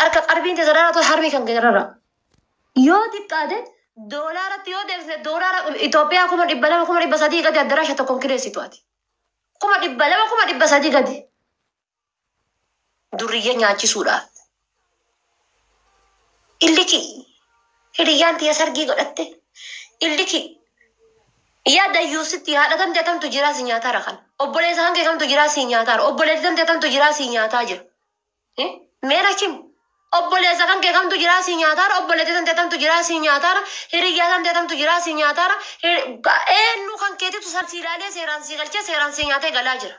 Harka qarbiin teessa rarraatu harmi kan kee rarra'a. Yoo xiqqaate doolaaratti yoo deebisne doolaara Itoophiyaa 200,000 300,000 gadi addaraasha tokkoon kireessitu ati. 200,000 300,000 gadi. Durriyyee nyaachisuudhaaf. Illiki hiriyyaan tiyya sargii godhatte. Illiki yaa dayyuusitti haadha tamte tamtu jiraa si nyaataara kana. Obboleessa kan kee kamtu jiraa si nyaataara. Obboleessi tamte tamtu jiraa si nyaataa jira. Mee rakim obboleessa kan kee kamtu jiraa si nyaataara. Obboleessi tamte tamtu jiraa si nyaataara. Hiriyyaa tamte tamtu jiraa si nyaataara. Eenyu kan keetitu san si ilaalee seeraan si galchee seeraan si nyaatee galaa jira.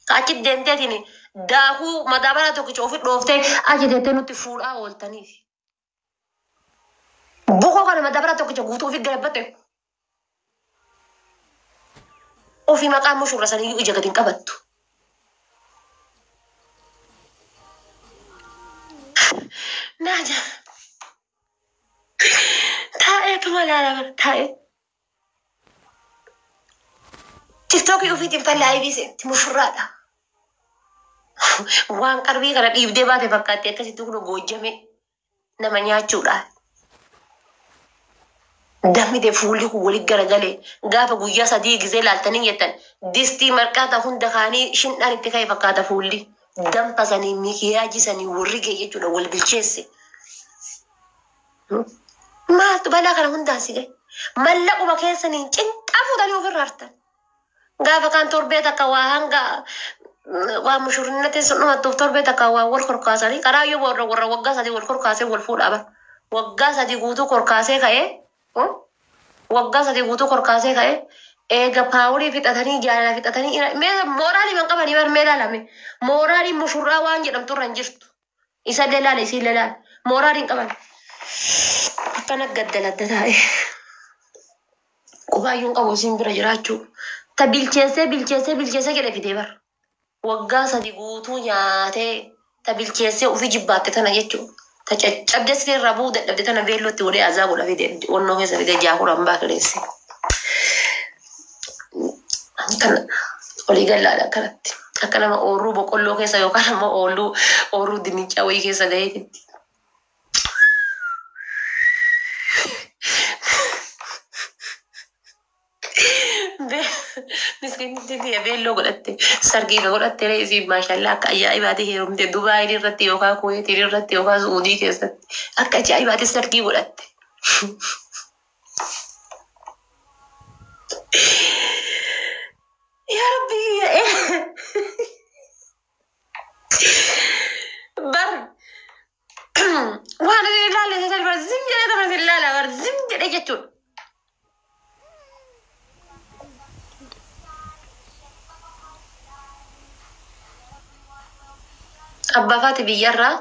Achi deemteetiin daakuu madaabara tokkicha ofi dhooftee achi deemtee nutti fuudhaa ooltaniif. Bukoo kana madaabara tokkicha guutuu ofi galabatte. Ofi maqaa mushurra saniyyuu ija gadi hin qabattu. Naaja taa'eetuma laala bara taa'ee. Tiktookii ofiitiin fa laayivii seenti mushurraadha. Waan qarbii kana dhiibdee baate fakkaatti akkasitti kun goojjame nama nyaachuudha. Dammi fuulli kun walitti garagalee gaafa guyyaa sadii gizee laaltanii jettan distii marqaata hunda kaanii shindhaan itti ka'e fakkaata fuulli. Danfa sanii mikiyaajii sanii warri ga'e jechuudha wal bilcheesse. Maaltu balaa kana hundaan si ga'e? Mallaquma keessaniin cinqaa fuutanii ofirra hartan. Gaafa kaan torbee takka waa hanga waa mushurrinatti sun dhumattuuf torbee takka waa wal korkaasanii karaa yoo warra warra waggaa sadii wal korkaasee wal fuudhaa bara. Waggaa sadii guutuu korkaasee ka'ee waggaa sadii guutuu korkaasee ka'ee eega paawurii fixatanii jaalala fixatanii mee mooraalii man qabanii bar mee ilaalame mooraalii mushurraa waan jedhamtu irra hin jirtu. Isallee laala isiillee laala mooraalii hin qaban. Akkana gaddaladda taa'e. Qubaayyuun qabu isiin bira jiraachuu. Ta bilcheessee bilcheessee bilcheessee jedhe fidee bara. Waggaa sadii guutuu nyaatee ta bilcheessee ofii jibbaatte tana jechuudha. Ta caccabdee sirraa bu'uu dadhabde tana beellootti godhee azaa godha fide wannoo keessa fide jaakura hambaa kireesse. Kana olii gallaadha akkanatti. Akka nama oorruu boqqolloo keessa yookaan ammoo ooluu oorruu dinnichaa wayii keessa gaheetitti. Miskiinni tiyya beelloo godhatte sargii ka godhatte ree isiin maashallaa akka ajaa'ibaatti heerumte Dubaayin irratti yookaan Kuweetiin irratti yookaan Suudii keessatti akka ajaa'ibaatti sargii godhatte. Yaa Rabbi bar waan isin ilaalle isa bar zim jedhee tama isin ilaala bar zim jedhee jechuudha. Abbaa faati biyyarraa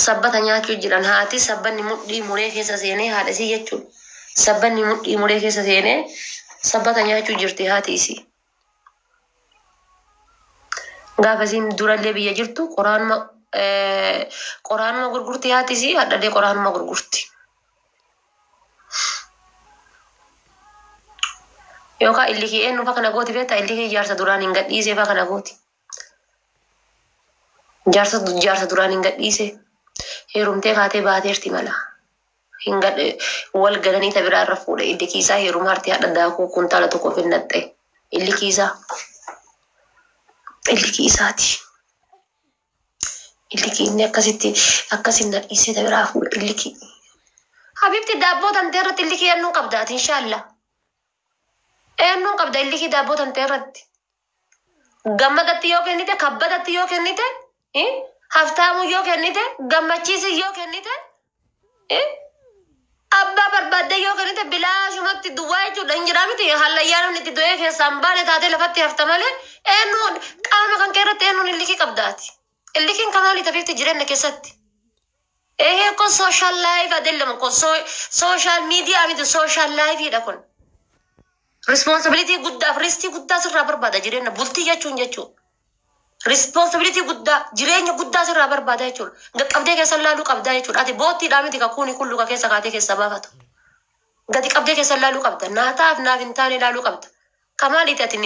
sabbata nyaachuu jiran haati sabbanni mudhii muree keessa seenee haadha isii jechuudha. Sabbanni mudhii muree keessa seenee sabbata nyaachuu jirti haati isii. Gaafa isiin durallee biyya jirtu qoraanuma qoraanuma gurgurti haati isii hadhallee qoraanuma gurgurti. Yookaan illikii eenyu fa kana gooti beektaa illikii jaarsa duraan hin gadhiisee fa kana gooti. Jaarsa jaarsa duraan hin gadhiise heerumtee kaatee baateerti mala. Hin gad wal galanii ta biraa irra fuudhe illikii isaa heeruma harti haadha daakuu kuntaala tokko of hin naxxe. Illikii isaa illikii isaati. Illikii inni akkasitti akkasin na dhiisee ta biraa fuudhe illikii. Habibti daabboo tantee irratti illikii eenyuun qabda ati inshaallah. Eenyuun qabda illikii daabboo tantee irratti. Gammadatti yoo kennite kabbadatti yoo kennite haftaamuu yoo kennite gammachiisi yoo kennite abbaa barbaaddee yoo kennite bilaashumatti duwwaa jechuudha hin jiraa miti hallayyaa namni itti du'ee keessaan baane taatee lafatti hafta malee eenyuun qaama kan kee irratti eenyuun illikii qabdaati. Illikiin kamaali tafiifti jireenya keessatti. ይሄ እኮ ሶሻል ላይፍ አይደለም እኮ ሶሻል ሚዲያ miti ሶሻል ላይፍ dha kun. Responsibility guddaa fi ristii guddaa sirraa barbaada jireenya bultii jechuun jechuudha. Responsibility guddaa jireenya guddaa sirraa barbaada jechuudha. Qaqqabdee keessa laaluu qabdaa jechuudha. Ati boottiidhaa miti kakuuni kullu ka keessa kaatee keessa baafatu. Gadi qabdee keessa laaluu qabda. Naataaf naaf hin taane laaluu qabda. Kamaaliiti ati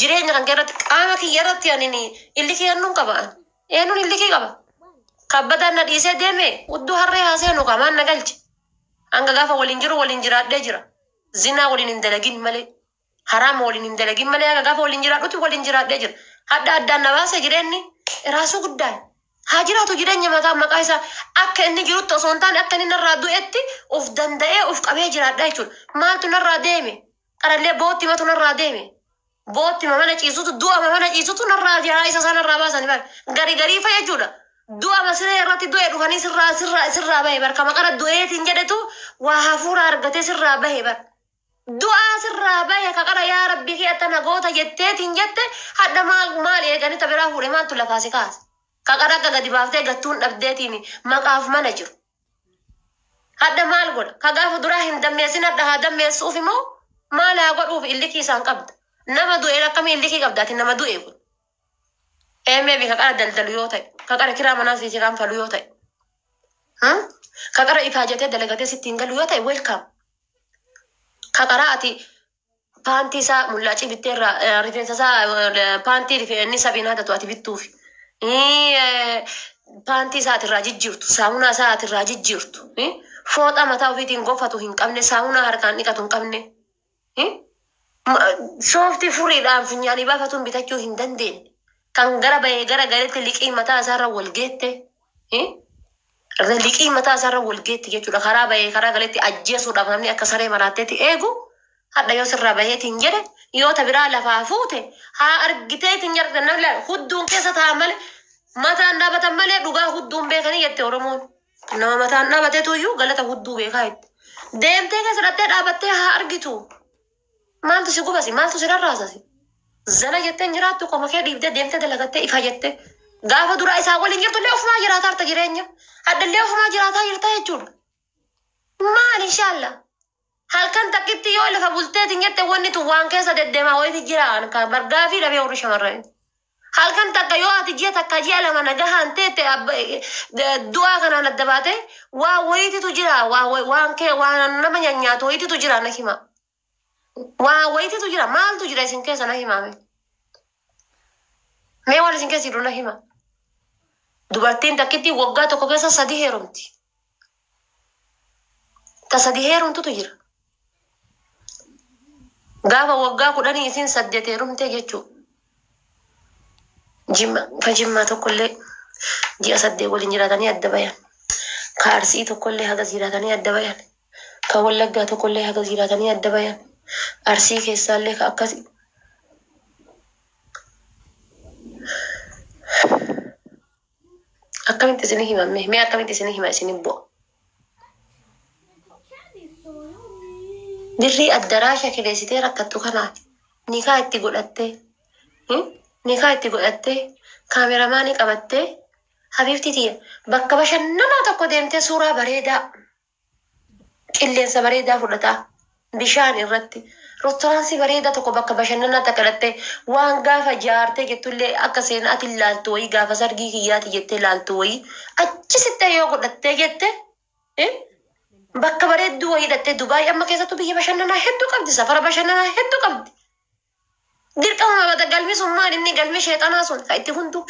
jireenya kan kee irratti qaama kiyya irratti ani illikii eenyuun qaba? Eenyuun illikii qaba? Kabbadaan na dhiisee deeme hudduu harree haaseenu qamaan na galche. Hanga gaafa waliin jiru waliin jiraadhee jira. Zinaa waliin hin dalagin malee. Haraama waliin hin dalagin malee hanga gaafa waliin jiraadhutti waliin jiraadhee jira. Hadda addaan na baase jireenyi raasuu guddaan. Haa jiraatu jireenya mataa maqaa isaa akka inni jirutti osoo hin taane akka inni narraa du'etti of danda'ee of qabee jiraadha jechuudha. Maaltu narraa deeme? Qarallee bootti matu narraa deeme. Bootti mana ciisutu du'a mana ciisutu narraa jira isa isaa narraa baasanii bara. Gari garii fa'a jechuudha. Du'a masiree irratti du'e dhufanii sirraa sirraa sirraa bahe barka maqara du'eetiin jedhetu waa hafuura argatee sirraa bahe bara. Du'aa sirraa bahe ka qara yaa rabbi kee attana goota jetteetiin jette hadha maal maal eeganii ta biraa fuudhe maaltu lafaa si kaase. Ka qara akka gadi baaftee gattuun dhabdeetiin maqaaf mana jiru. Hadha maal godha? Ka gaafa duraa hin dammeessin hadha haa dammeessuuf immoo maal haa godhuuf illikii isaan qabda. Nama du'e akkamii illikii qabda ati nama du'e kun. Eemee ka qara daldalu yoo ta'e, ka qara kiraa manaa siiti kanfalu yoo ta'e, ka qara ifaajatee dalagatee sitti hin galu yoo ta'e welcome. Ka qara ati paantii isaa mullaacii bittee irraa rifeensa isaa paantii inni sabiin hadatu ati bittuufi. Paantii isaa ati irraa jijjiirtu, saamunaa isaa ati irraa jijjiirtu, fooxaa mataa ofiitiin gonfatu hin qabne, saamunaa harkaan dhiqatu hin qabne. Sooftii furiidhaan funyaanii baafatuun bitachuu hin dandeenye. Kan gara bahee gara galetti liqii mataa isaarra wal geette. Liqii mataa isaarra wal geette jechuudha. Karaa bahee karaa galetti ajjeesuudhaaf namni akka saree maraatteetti eegu. Hadha yoo sirraa baheetiin jedhe yoo ta biraa lafaa fuute haa argiteetiin jedhe namni hudduun keessa taa'an malee mataan dhaabatan malee dhugaa hudduun beekanii jette Oromoon. Nama mataan dhaabateetu iyyuu galata hudduu beekaa jette. Deemtee keessa dhattee dhaabattee haa argitu. Maaltu si gubasi? Maaltu si rarraasasi? Zana jettee hin jiraattu qoma kee dhiibdee deemtee dalagattee ifa jettee. Gaafa duraa isaa waliin jirtu illee ofumaa jiraataa jirta jireenya. Hadhallee ofumaa jiraataa jirta jechuudha. Maal inshaalla? Halkan takkitti yoo lafa bulteetiin jette wanni tun waan keessa deddeemaa wayiiti jira kan bargaa fi dhabee warri shamarranii. Halkan takka yoo ati ji'a takka ji'a lama nagahaan teette du'aa kanaan adda baate waa wayiititu jira waa waan kee waan nama nyaanyaatu wayiititu jira na hima. Waa wayititu jira maaltu jira isin keessa na himaa mee. Mee waan isin keessa jiru na hima. Dubartiin takkitti waggaa tokko keessa sadi heerumti. Ta sadi heerumtutu jira. Gaafa waggaa 10 isin 8 heerumte jechuudha. Jimma ka jimmaa tokkollee ji'a 8 waliin jiraatanii adda bayan. Ka arsii tokkollee hagas jiraatanii adda bayan. Ka wallaggaa tokkollee hagas jiraatanii adda bayan. Arsii keessaallee ka akkasi. Akkamitti isin hima mee mee akkamitti isin hima isin bu'a. Birrii addaraasha kireessitee rakkattu kanaaf nikaa itti godhattee nikaa itti godhattee kaameramaanii qabattee habiibtii tiyya bakka bashannanaa tokko deemtee suuraa bareedaa qilleensa bareedaa fudhataa bishaan irratti restoraansii bareedaa tokko bakka bashannanaa takka dhattee waan gaafa jaartee jettullee akka seenaa ati laaltu wayii gaafa sargii kiyyaati jettee laaltu wayii achisitti yoo godhattee jette bakka bareedduu wayii dhattee Dubaay amma keessattuu biyya bashannanaa hedduu qabdi safara bashannanaa hedduu qabdi. Dirqama mabata galmi sun maal inni galmi sheexanaa sun ka itti hunduu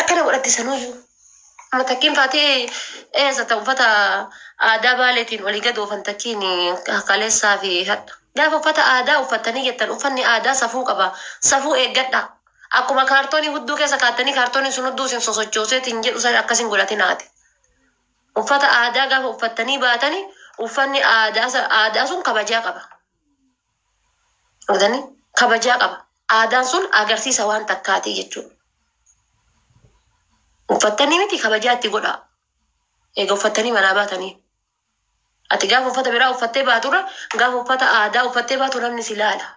akkana godhatti sanuyyuu. Amma takkiin faatee eessa ta'u uffata aadaa baaleetiin olii gad oofan takkiin kaleessaa fi hadha. Gaafa uffata aadaa uffattanii jettan uffanni aadaa safuu qaba. Safuu eeggadha. Akkuma kaartoonii hudduu keessa kaattanii kaartooniin sun hudduu isin sosochooseetiin jedhu san akkasin godhatinaati. Uffata aadaa gaafa uffattanii baatanii uffanni aadaa sun kabajaa qaba. Argitanii? Kabajaa qaba. Aadaan sun agarsiisa waan takkaatii jechuudha. Uffattanii miti kabajaa itti godhaa. Eega uffattanii manaa baatanii. Ati gaafa uffata biraa uffattee baaturra gaafa uffata aadaa uffattee baatu namni si ilaala.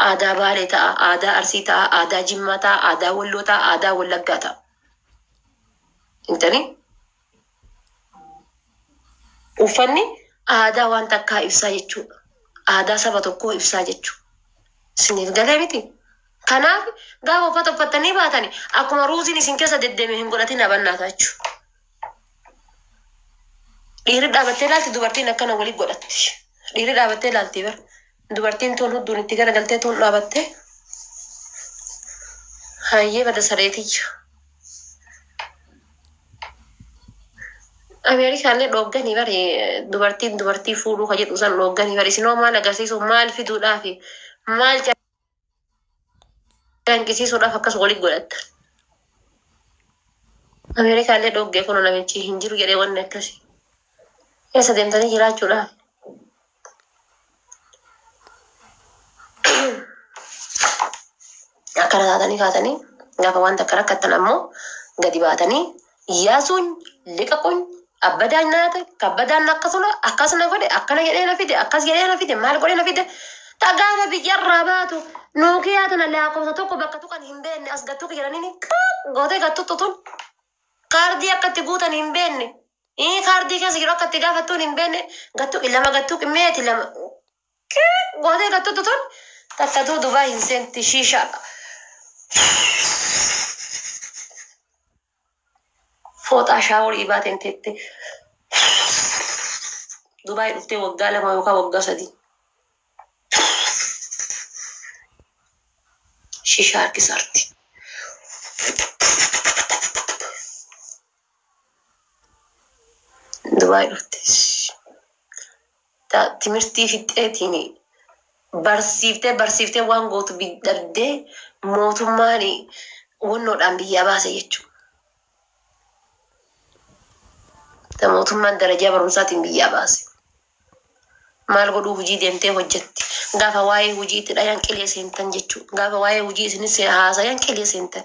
Aadaa Baalee ta'a, aadaa Arsii ta'a, aadaa Jimmaa ta'a, aadaa Walloo ta'a, aadaa Wallaggaa ta'a. Hintanii? Uffanni aadaa waan takkaa ibsaa jechuudha. Aadaa saba tokkoo ibsaa jechuudha. Isiniif galee miti? Kanaaf gaafa uffata uffattanii baatani akkuma ruuziin isin keessa deddeeme hin godhatin abannaata jechuudha. Dhiirri dhaabattee ilaalti dubartiin akkana walii godhatti. Dhiirri dhaabattee ilaalti bara. Dubartiin tuun hudduun itti garagaltee tuun dhaabattee. Hayyee bada sareetiyya. Ameerikaallee dhoogganii bari dubartiin dubartii fuudhuu ka jedhu san dhoogganii bari isinoo maal agarsiisu maal fiduudhaafi maal calanqisiisuudhaaf akkas walit godhattan. Ameerikaallee dhooggee kun namichi hin jiru jedhee wanni akkasii. Eessa deemtanii jiraachuudhaaf? Akkana taatanii kaatanii gaafa waan takka rakkattan ammoo gadi baatanii yaasuun liqaquun abbadaan nyaate kabbadaan akkasuma akkasuma godhe akkana jedhee na fide akkas jedhee na fide maal godhee na fide ta gaafa biyyarraa baatu nuukiyaa tana lakkoofsa tokko bakka tuqan hin beekne as gattuqi jedhanii gootee gattuttu tun kaardii akka itti guutan hin beekne kaardii keessa jiru akka itti gaafattuun hin beekne gattuqi lama gattuqi meeti lama gootee gattuttu tun takkatuu Dubaay hin seenti shiishaa. Fooxaa shaaworii baateen teette Dubaay dhuftee waggaa 2 yookaan waggaa 3 shishaa harkisaarti. Dubaay dhufte. Timirtii fixxeetiin barsiiftee barsiiftee waan gootu dhabdee mootummaan wannoodhaan biyyaa baase jechuudha. Ta mootummaan darajaa barumsaatiin biyyaa baase. Maal godhuu hojii deemtee hojjetti. Gaafa waa'ee hojii itti dhayan qilee seentan jechuudha. Gaafa waa'ee hojii isinis haasayan qilee seentan.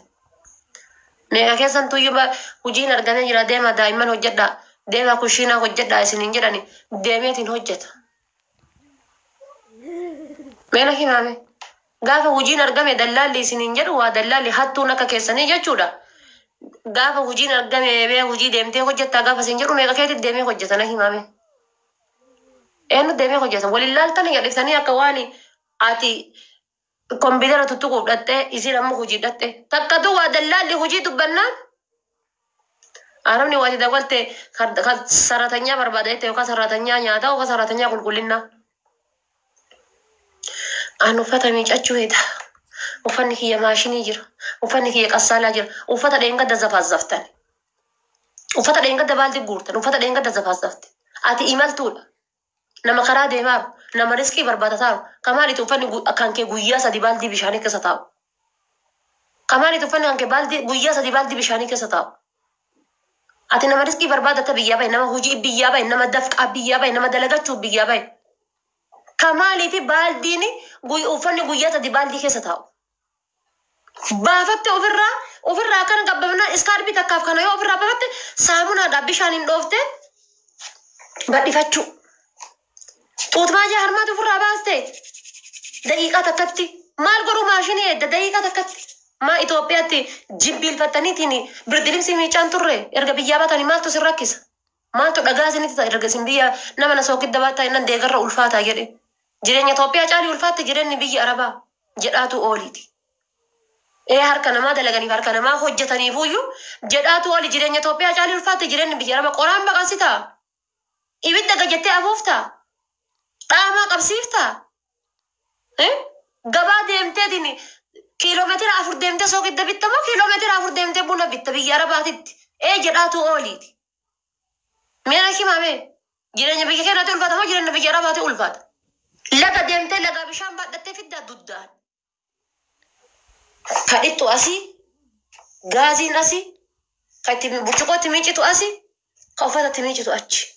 Meeqa keessan tuyyuu hojiin argamee jira deema daa'imman hojjedhaa deema kushiinaa hojjedhaa isiniin jedhani deemeetiin hojjeta. Meena himaame. Gaafa hojiin argame dallaalli isiniin jedhu waa dallaalli hattuun akka keessanii jechuudha. Gaafa hojiin argame bee hojii deemtee hojjettaa gaafa isin jedhu meeqa keetti deemee hojjeta na himaame. Eenyu deemee hojjeta? Waliin laaltanii gadhiftanii akka waan ati kompiitara tuttuquuf dhattee isin ammoo hojii dhatte. Takkatu waa dallaalli hojii dubbannaan arabni waati dabalte kan sararatanyaa barbaada jette yookaan sararatanyaa nyaataa yookaan sararatanyaa qulqullinnaa. An uffata miicachuu heda. Uffanni kiyya maashinii jira. Uffanni kiyya qassaalaa jira. Uffata dheengadda zafaazzaftan. Uffata dheengadda baaldi guurtan. Uffata dheengadda zafaazzafte. Ati imaltuudha. Nama karaa deemaaru. Nama riskii barbaadataaru. Kamaalitu uffanni kan kee guyyaa sadi baaldii bishaanii keessa taa'u. Kamaalitu uffanni kan kee baaldii guyyaa sadi baaldii bishaanii keessa taa'u. Ati nama riskii barbaadata biyyaa bahe, nama hojii biyyaa bahe, nama dafqaa biyyaa bahe, nama dalagachuu biyyaa bahe. Kamaaliiti baaldiin uffanni guyyaa sadi baaldii keessa taa'u. Baafatte ofirraa ofirraa akkana gabbabnaa iskaarbii takkaaf kana yoo ofirraa baafatte saamunaadhaan bishaan hin dhoofte badhifachuu. Xuutmaajaa harmaatu ofirraa baaste daqiiqaa takkatti maal godhuu maashinii edda daqiiqaa takkatti. Maa Itoophiyaatti jibbiilfattaniitiin birdilimsii miicaan turre erga biyyaa baatanii maaltu sin rakkisa? Maaltu dhagaa isinitti ta'a erga isin biyya nama na sookidda baattaa innan deegarra ulfaataa jedhe. Jireenya Itoophiyaa caalii ulfaatte jireenyi biyya Arabaa jedhaatu ooliiti. Ee harka namaa dalaganiif harka namaa hojjetaniifuyyuu jedhaatu ooli jireenya Itoophiyaa caalii ulfaatte jireenyi biyya Arabaa qoraan baqasitaa. Ibidda gajettee afuuftaa. Dhaamaa qabsiiftaa. Gabaa deemteetiin kiiloomeetira 4 deemtee soogidda bitta moo kiiloomeetira 4 deemtee buna bitta biyya Arabaatitti. Ee jedhaatu ooliiti. Meena himame jireenya biyya keenyaatti ulfaata moo jireenya biyya Arabaatti ulfaata? Laga deemtee lagaa bishaan baadhattee fiddaa duddaan. Kadhittu asii, gaaziin asii, kan itti burcuqqoo itti miicitu asii, kan uffata itti miicitu achi.